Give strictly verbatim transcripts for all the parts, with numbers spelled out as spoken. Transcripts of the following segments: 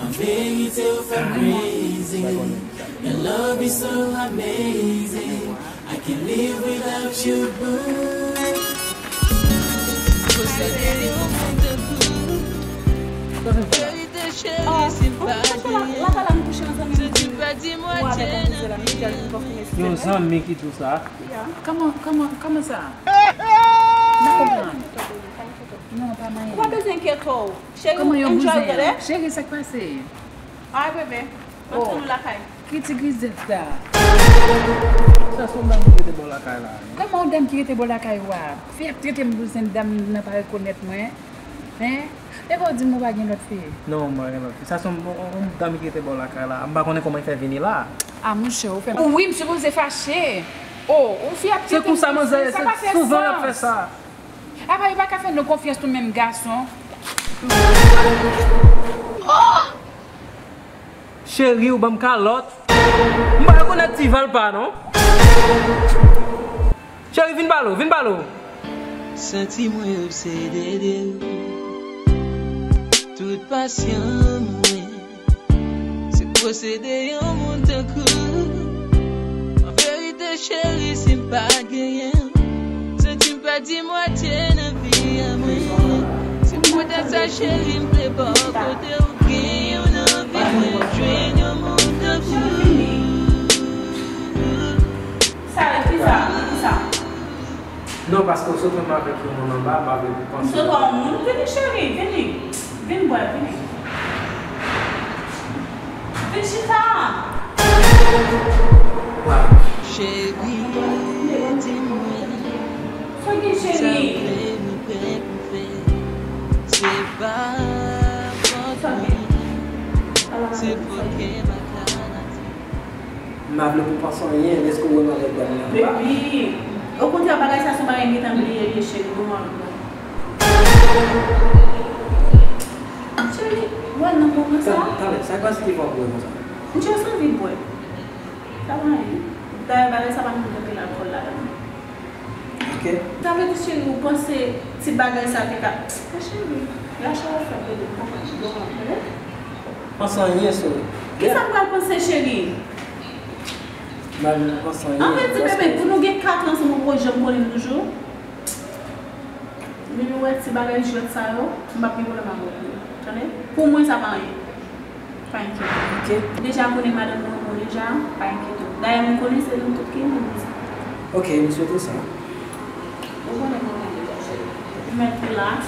An verite, ou fè m crazy. Your love is so amazing. I can't live without you, boo. Posede yon moun tankou. Verite cheri, si m pa genyen, santi m pèdi mwatye nan vi an. Yon zanmi ki di w sa? Kòman, kòman, kòman sa? M pa konprann. Non, pa manyen. Ou pa bezwen enkyete w. Cheri, kòman yo enjoy bouzen an? Tande? Cheri, sa k pase? Ay, bebe. Mwen, oh, antre nou lakay. Ki ti grizèt sa? Sa se yon dam ki rete bò lakay la. Kòman yon dam ki rete bò lakay ou a? Fi ap trete m bouzen, dam nan pa rekonèt mwen. Hein? Epa w di m ou pa gen lòt fi? Non, m pa gen lòt fi. Sa se yon, yon, yon dam ki rete bò lakay la. M pa konnen kòman l fè vini la. Ah, monchè, ou fè m. Wi, m sipoze fache. Oh, yon fi ap trete m bouzen, sa pa fè sans. Se konsa manzè, se souvan y ap fè sa. Apa yo pa ka fè nou konfyans nou menm gason? Cheri, ou ban m kalòt. M pa rekonèt ti valpa non. Cheri, vin pale w, vin pale w. Santi mwen obsede de ou. Tout pasyon mwen se posede yon moun tankou. An verite, cheri, si m pa genyen w, santi m pèdi mwatye nan vi a mwen. Se poutèt sa, cheri, m vle bò kote w, gen yon anvi mwen jwenn yon moun tankou. Sa e, kisa? Kisa? Non, paske w sot wè m avèk yon moun anba, m pa vle pou panse. M sot wè yon moun? Vini, cheri, vini. Vin bwè, vini. Vin chita. Cheri, di mwen, sa w vle mwen fè pou fè. Se pa fòt mwen, se fòt ke m ak la nati. M pa vle pou panse anyen, èske w wè malè dam nan anba? Baby, okontrè, bagay sa se yon bagay m gentan bliye l ye, cheri, bon, ann pran. Cheri, wè nan moman sa. Talè, talè, sa k pase ki fè w ap bwè konsa? M just anvi bwè. Sa pa anyen. Dayè, bagay sa pa menm gen anpil alkòl ladan l. Ok. Sa vle di, cheri, ou panse ti bagay sa te ka. Mwen, cheri, lachè w ap fè m rele m pa ka jwenn ou, tande? Panse anyen, sou. Kisa m pral panse, cheri? M pa vin panse anyen. An vre di, bebe, pou nou gen kat an ansanm, ou poko janm konnen m toujou? Depi w wè ti bagay jwèt sa yo, m p ap gen pwoblèm avè w pou yo. Tande? Pou mwen, sa pa anyen. Pa enkyete w. Ok. Deja konnen madanm nan mò deja, pa enkyete w. Dayè, m konnen se nou tout ki moun sa. Ok, m swete w sa. Ou konnen kòman m ye, cheri. Ou mèt relax.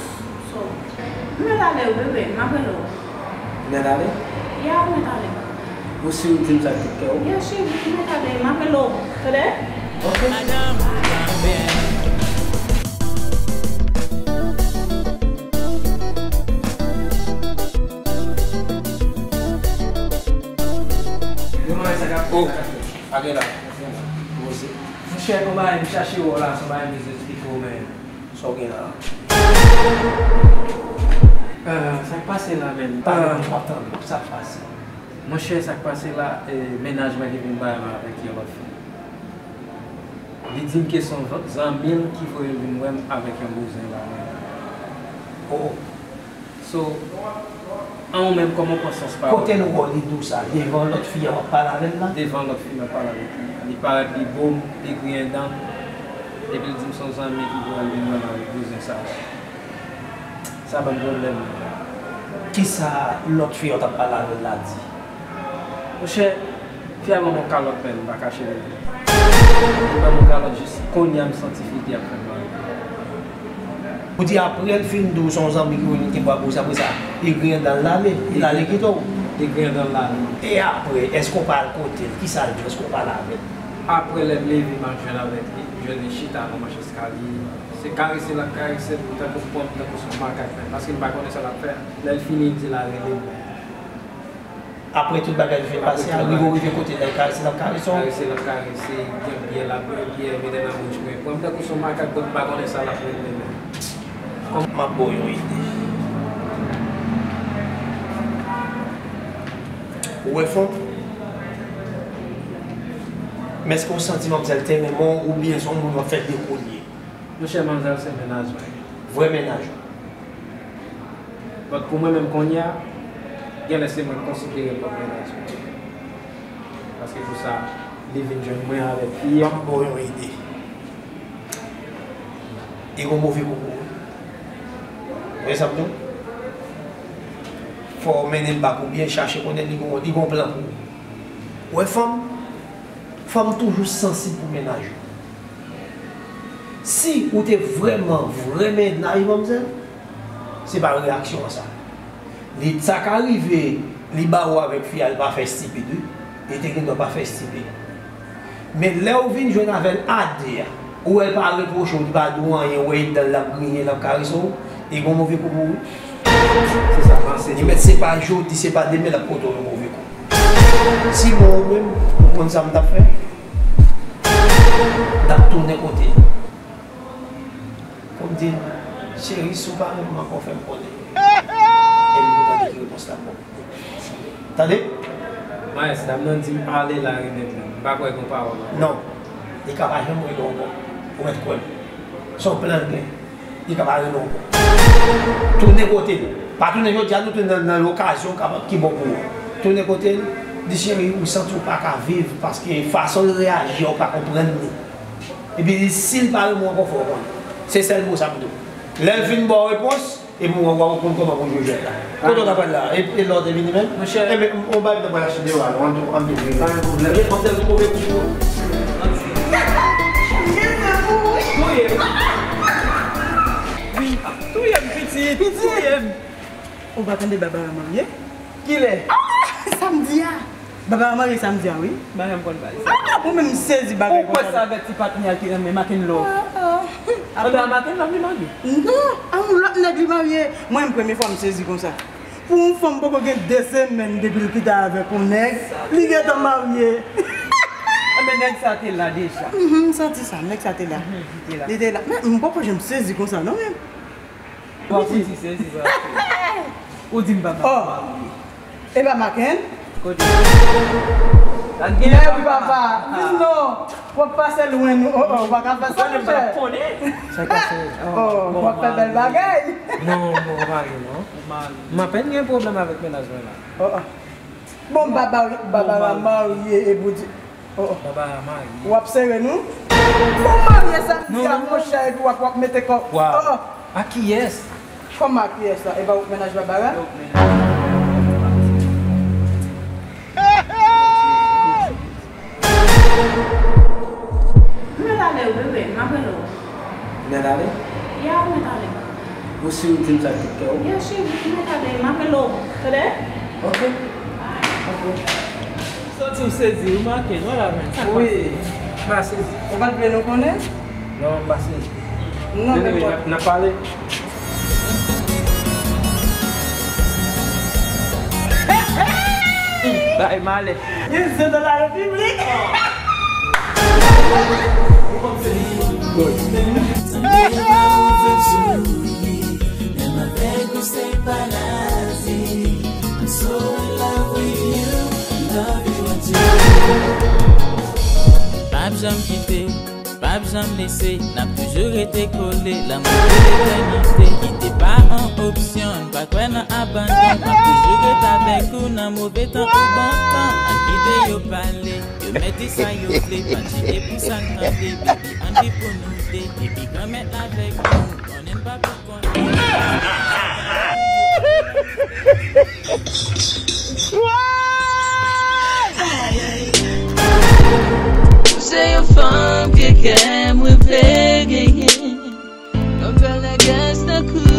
So, m mèt ale wi, bebe, m ap rele w. Ou mèt ale? Ya, ou mèt ale. Ou si w di m sa ak tout kè w? Ya, cheri, m mèt ale, m ap rele w. Tande? Ok. Madanm, oh, ale la. Poze. Monchè, gon bagay m chache wè w la, se yon bagay m bezwen eksplike w, men. Sa w gen la? Euh, sa k pase la menm? Pale, m ap tande w. Sa k pase? Monchè, sa k pase la, eh, mennaj mwen ki vin bay mwen avèk yon lòt fi. Li di m ke se yon zanmi l ki voye l vin wè m avèk yon bouzen la menm. Oh. So, an ou menm, kòman w pran sans pawòl? Kote l wè w li di w sa? Devan lòt fi a w ap pale avè l la? Devan lòt fi m ap pale avèk li. Li parèt, li bo m, li griyen dan l, epi l di m se yon zanmi ki voye l vin wè m avèk bouzen sa. Sa ban m pwoblèm. Kisa lòt fi a w t ap pale avè l la di? Monchè, fi a ban m yon kalòt menm, m pa kache l. Li ban m yon kalòt jis kounye a m santi figi ap fè m mal. Ou di apre l fin di w se yon zanmi ki vin, ki bwè bouzen, apre sa, li griyen dan l l ale, li l ale kite w. Li griyen dan l l ale. E apre, èske w pa al kote l? Kisa l di w? Èske w pale avè l? Apre, lè m leve, m al jwenn avèk li, m jwenn li chita nan manch eskalye. Se karese l ap karese m, tankou pran m tankou se yon makak menm, paske m pa konnen sa l ap fè. Lè l fini, l di l al rele m. Apre tout bagay yo fin pase a, rive w rive kote l la, e karese l ap karese w. Karese l ap karese, gen byè l ap bwè, byè mete nan bouch mwen. Pran m tankou se yon makak, bon, m pa konnen sa l ap mete nan men. M ap ba w yon ide. Ou wè fon? Men èske w santi manmzèl te renmen w oubyen se yon moun w ap fè dekounye? Monchè, manmzèl se mennaj mwen. Vrè mennaj ou? But pou mwen menm kounye a, Genlè se mwen k konsidere l kòm mennaj mwen. Paske pou sa, li vin jwenn mwen avèk fi a. Ban m ba w yon ide. Li gon move koukou wi. Ou wè sa m di w? Fò w mennen l bak ou byen chache konnen li gon, li gon plan pou ou. Ou wè fanm? Fanm toujou sansib pou mennaj ou. Si ou te vrèman vrè mennaj manmzèl, se pa reyaksyon an sa. Li, sa ka rive, li ba ou avèk fi a, li pa fè estipid wi. Li te gendwa pa fè estipid. Men lè ou vin jwenn avè l a de a, ou wè l pa repwoche w, li pa di w anyen, ou wè dan l l ap griyen, l ap karese w, li gon move kou pou ou wi. Se sa m panse. Li mèt se pa jodi, se pa demen l ap pote w yon move kou. Si mwen ou menm, ou konn sa m t ap fè? M t ap tounen kote l pou m di l, cheri, si w pa renmen m ankò, fè m konnen. Epi pou tande ki repons l ap ban m. Tande? Mayès, dam nan di m ale la remèt la. M pa kwè gon pawòl ankò. Non. Li ka pa janm rele w ankò. Ou mèt kwè m. Se yon plan l gen. Li ka pa rele w ankò. Tounen kote l. Pa tounen jodi a, nou tounen nan, nan lokazyon ki bon pou ou. Tounen kote l, di, cheri, ou santi w pa ka viv paske fason l reyaji a, ou pa konprann li. Epi si l pa renmen w ankò, fò w konnen. Se sèl mo sa m di w. Lè l fin ba w repons, epi w, w ap konn kòman pou w jwe jwèt la. Kote w t ap pral la? E, e lè w te vini menm? Monchè. Enben, m, yon bagay m t ap pral achte deyò a, ann tou, ann tou vini. Pa gen pwoblèm. Enben, panse m twouve pou ou. Touye m. Touye m, pitit. Touye m. Ou pa tande Babara marye? Kilè? Ah, samdi a. Babara marye samdi a, wi. Babara m konn pale. Ah, ou menm sezi bagay konsa. Ou kwè se avèk ti patnè a ki renmen Makenlove? Ah, ah. Anben a Makenlove li marye? Non, a yon lòt nèg li marye. Mwen menm premye fwa m sezi konsa. Pou yon fanm poko gen de semèn depi l kite avèk yon nèg, li gentan marye. Enben nèg sa te la deja. Mhm, m santi sa, nèg sa te la. Mhm, li te la. Li te la. Men m poko janm sezi konsa non menm. Ou ap fouti sezi, ou ap fouti. Ou di m papa. Oh. E pa Maken? Kote? Lè wi papa. Dis non. W ap pase lwen nou. Oh, oh, w pa ka fè sa, monchè. Sa k pase? Oh, w ap fè bèl bagay. Non, mwen pa gen non. M apèn gen pwoblèm avèk mennaj mwen la. Oh, oh. Bon, Baba, Babara marye epi w di, oh, oh. Babara marye. W ap sere nou? Bon, marye samdi a, monchè, epi w ap, w ap mete kò. Waw. Oh, oh. A kiyès? Kòman a kiyès la? E pa w k mennaj Babara? Yo, mennaj. M mèt ale wi, bebe, m ap rele w. Ou mèt ale? Ya, m mèt ale. Ou si w di m sa tout kè w? Ya, cheri, m mèt ale, m ap rele w. Tande? Ok. Ok. Santi w sezi, w make, non, la menm. Sa k pase? Wi, m pa sezi. Ou pa t vle nou konnen? Non, m pa sezi. Non, men bon. Anyway, n ap, n ap pale. Bay malè. Gen zen nan la repiblik. Menm avèk ou se pa nazi. I'm so in love with you, love you until. P ap janm kite, p ap janm lese, n ap toujou rete kole, lanmou pou letènite. Kite pa an opsyon, m pa kwè nan abandon, m ap toujou ret avèk ou nan move tan ou bon tan. Ann kite yo pale, yo mèt di sa yo vle, pa chite pou sa n tande, baby, ann viv pou nou de, epi granmèt avèk nou, konnen n pa pou konnen. Ou se yon fanm ke kè mwen vle genyen. Yon bèl nègès tankou,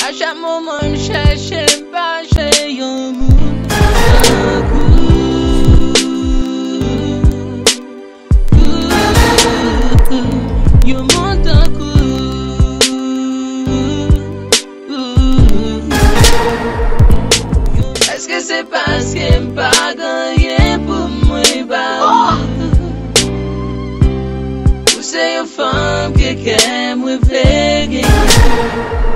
a chak moman m chèche, m pa jwenn yon moun tankou. Yon moun tankou. Èske se paske m pa gen anyen pou mwen ba ou? Ou se yon fanm ke kè mwen vle genyen.